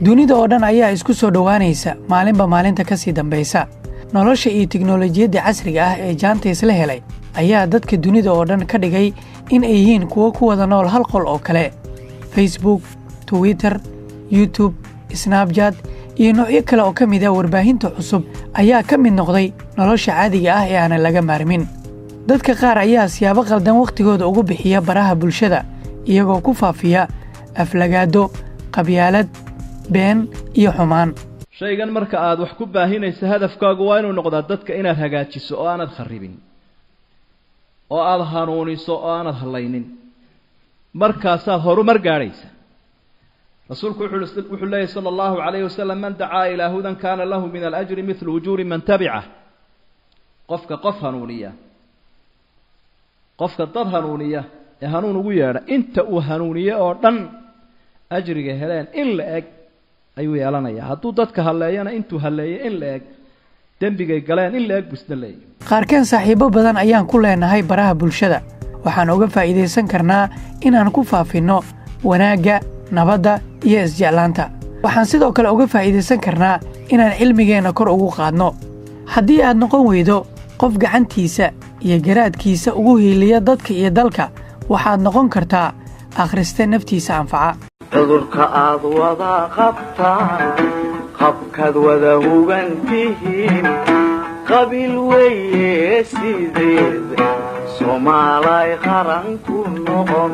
Dunida oo dhan ayaa isku soo dhowaanaysa maalinba maalinta ka sii dambaysa. Nolosha iyo tiknolojiyadda casriga ah ee jaanta isla helay ayaa dadka dunida oo dhan ka dhigay in ay yihiin kuwo ku wada nool hal qol oo kale. Facebook, Twitter, YouTube, Snapchat iyo noocyo kale oo ka mid ah warbaahinta cusub ayaa ka mid noqday nolosha caadiga ah ee aanan laga maarmin. Dadka qaar ayaa siyaabo qaldan wakhtigooda ugu bixiya baraha bulshada, iyagoo ku faafiya aflagaado, qabyaalad, been iyo xumaan. Shaygan marka aada wax ku baahinayso, hadafkaagu waa inuu noqdaa dadka inaad hagaajiso oo aanad kharibin, oo aada hanuuniso oo aanad hallaynin. Markaasaad horumar gaadhaysa. Rasuulku wuxuu leeyahy sala allahu calayhi wasalam: man dacaa ilaa hudan kaana lahu min alajri mithlu ujuuri man tabicah. Qofka qof hanuuniya, qofka dad hanuuniya ee hanuun ugu yeedha, inta uu hanuuniye oo dhan ajriga heleen in la eg ayuu yeelanayaa. Hadduu dadka halleeyana, intuu halleeyay in la eg, dembigay galeen in la eg buu isna leeyahy. Qaarkeen saaxiibbo badan ayaan ku leenahay baraha bulshada. Waxaan uga faa'iidaysan karnaa inaan ku faafinno wanaagga, nabadda iyo isjeclaanta. Waxaan sidoo kale uga faa'iidaysan karnaa inaan cilmigeenna kor ugu qaadno. Haddii aad noqon weydo qof gacantiisa iyo garaadkiisa ugu hiiliya dadka iyo dalka, waxaad noqon kartaa akhriste naftiisa anfaca. Cudurka aad wada qabtaan, qabkaad wada hugantihiin, qabiil weeye sideed Soomaalay qaran ku noqon.